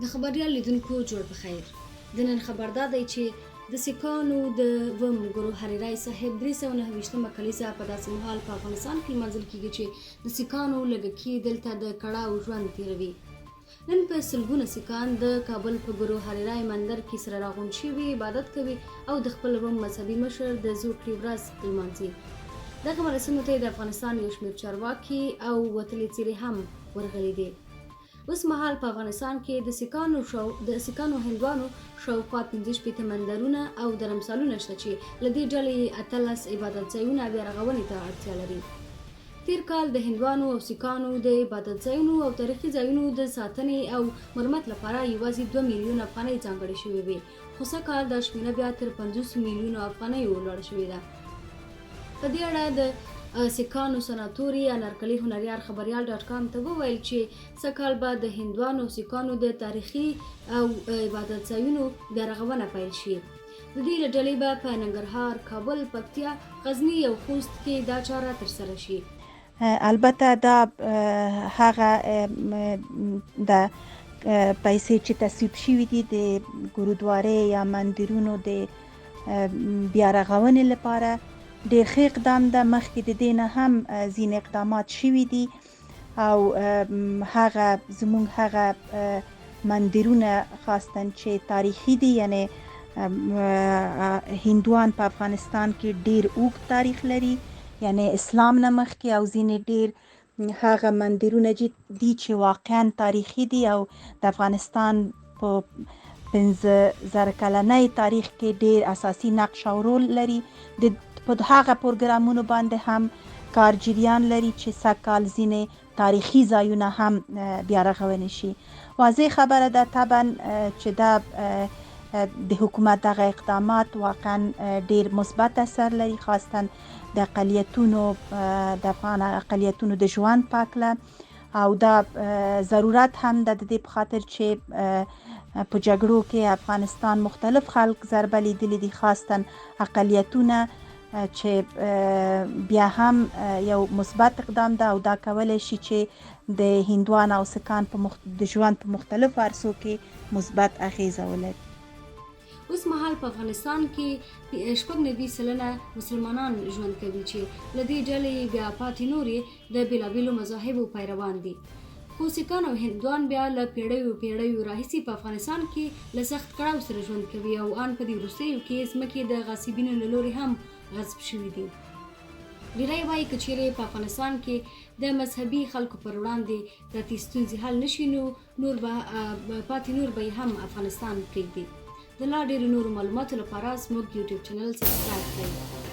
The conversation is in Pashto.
د خبریال لیدونکو جوړ په خیر. د نن خبر دا دی چې د سیکانو د وم ګورو هریرای صاحب 329مه کلیزه په داسې مهال په افغانستان کې لمانځل کیږي چې د سیکانو لږکي دلته د کړاو ژوند تیروي. نن په سلګونه سیکان د کابل په ګورو هریرای مندر کې سره راغونډ شوي، عبادت کوي او د خپل روم مذهبي مشر د زوکړې ورځ لمانځي. دغه مراسمو ته د افغانستان یو شمېر چارواکي او وتلې څېرې هم ورغلي دي. اوس مهال په افغانستان کې د سیکانو هندوانو شاوخوا 65 مندرونه او درمسالونه شته چې له دې ډلې یې 18 عبادت ځایونه بیا رغونې ته اړتیا لري. تېر کال د هندوانو او سیکانو د عبادت ځایونو او تاریخي ځایونو د ساتنې او مرمت لپاره یوازې 2 میلیونه افغانۍ ځانګړې شوې وې، خو سږ کال دا شمېره بیا تر 50 میلیونو افغانیو لوړه شوې ده. په دې اړه د سیکانو سناتوري انارکلي هنریار خبریال ډاټ کام ته وویل چې سږ کال به د هندوانو او سیکانو د تاریخي او عبادت ځایونو بیا رغونه پیل شي. د دې له ډلې به په ننګرهار، کابل، پکتیا، غزني او خوست کې دا چاره ترسره شي. البته دا هغه د پیسې چې تصویب شوي دي د ګورودوارې یا مندرونو د بیا رغونې لپاره ډیر ښه اقدام ده. مخکې د دې نه هم ځینې اقدامات شوي دي او هغه زمونږ هغه مندرونه خاصتا چې تاریخي دي، یعنی هندوان په افغانستان کې ډیر اوږد تاریخ لري، یعنی اسلام نه مخکې، او ځینې ډیر هغه مندرونه دي چې واقعا تاریخي دي او د افغانستان په 5000 کلنۍ تاریخ کې ډیر اساسي نقش او رول لري. د په هغه پروګرامونو باندې هم کار جریان لري چې سږ کال ځینې تاریخي ځایونه هم بیا رغونې شي. واضح خبره ده طبعا چې دا د حکومت دغه اقدامات واقعا ډیر مثبت اثر لري، خاصتا د اقلیتونو، د افغان اقلیتونو د ژوند په هکله، او دا ضرورت هم ده د دې په خاطر چې په جګړو کې افغانستان مختلف خلک ضربه لیدلي دي، خاصتا اقلیتونه، چې بیا هم یو مثبت اقدام ده او دا کولی شي چې د هندوان او سکان په د ژوند په مختلفو عرصو کې مثبت اغیزه ولري. اوس مهال په افغانستان کې 96% مسلمانان ژوند کوي چې له دې ډلې بیا پاتې نور یې د بېلابېلو مذاهبو پیروان دي. خو سیکان او هندوان بیا له پیړیو پیړیو راهیسې په افغانستان کې له سخت کړاو سره ژوند کوي او ان په دې وروستیو کې ځمکې د غاصبینو له لوري هم غصب شوي دي. ډیری وایي که چیرې په افغانستان کې د مذهبي خلکو پر وړاندې پرتې ستونزې حل نه شي نو نور به پاتې نور به یې هم افغانستان پرېږدي. د لا ډېرو نورو معلوماتو لپاره زموږ یوټیوب چینل سبسکرایب کړئ.